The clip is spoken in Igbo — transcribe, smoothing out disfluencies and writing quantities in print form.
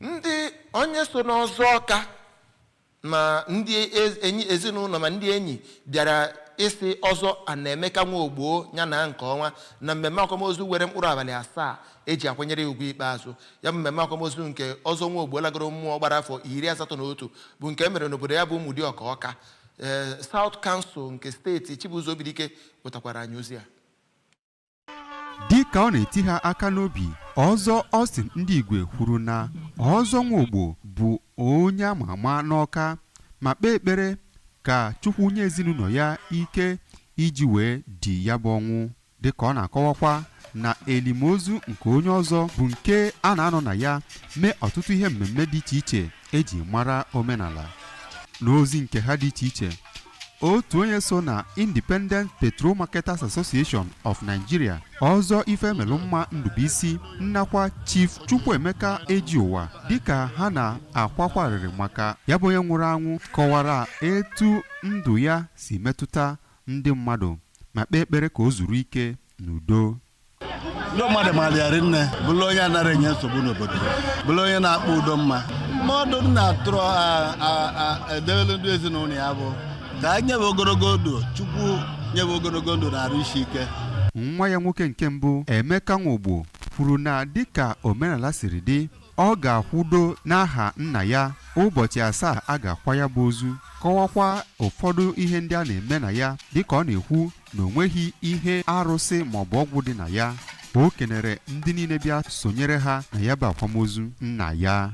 Ndị onye so n'ọzọ ọka ma ndị enyi ezinụlọ ma ndị enyi bịara ịsị Ọzọ Anaemeka Nwogbo ya na nke ọnwa na mmemme akwamozu were mkpụrụ abalị 7 eji akwanyere ya ugwu ikpeazụ. Ya bụ mmemme akwamozu nke Ọzọ Nwogbo lagoro mmụọ gbara afọ 81 bụ nke e mere n'obodo ya bụ Ụmụdịọka Ọka, ee, South Council nke steeti. Chibuzo Obidike wetakwara anyị ozi a. Dị ka ọ na-eti ha aka n'obi, Ọzọ Austin Ndị Igwe kwuru na Ọzọ Nwogbo bụ onye ama ama n'Ọka ma kpee ekpere ka Chukwu nye ezinụlọ ya ike iji wee di ya bụ ọnwụ, dịka ọ na-akọwakwa na elimozu nke onye ọzọ bụ nke a na-anọ na ya mee ọtụtụ ihe mmemme dị iche iche eji mara omenala. N'ozi nke ha dị iche iche, otu onye so na Independent Petrol Marketers Association of Nigeria, Ọzọ Ifemelụmma Ndubuisi, nnakwa Chief Chukwuemeka Ejiụwa, dịka ha na-akwakwarịrị maka ya bụ onye nwụrụ anwụ, kọwara etu ndụ ya si metụta ndị mmadụ ma kpee ekpere ka o zuru ike n'udo. Ndị mmadụ maara ya rinne, bụrụ onye anaghị enye nsogbu n'obodo, bụrụ onye na-akpọ udo mma. Mmadụ na-atụrụ edebelu ndị ezinụlọ ya bụ ka a nyebe ogologo ndụ, Chukwu nyebe ogologo ndụ na arụ isi ike. Nwa ya nwoke nke mbụ, Emeka Nwogbo, kwuru na dịka omenala siri dị, ọ ga-akwụdo n'aha nna ya ụbọchị 7 a ga-akwa ya bụ ozu, kọwakwa ụfọdụ ihe ndị a na-eme na ya, dịka ọ na-ekwu na o nweghị ihe arụsị maọbụ ọgwụ dị na ya. O kenere ndị niile bịa sonyere ha na ya bụ akwamozu nna ya.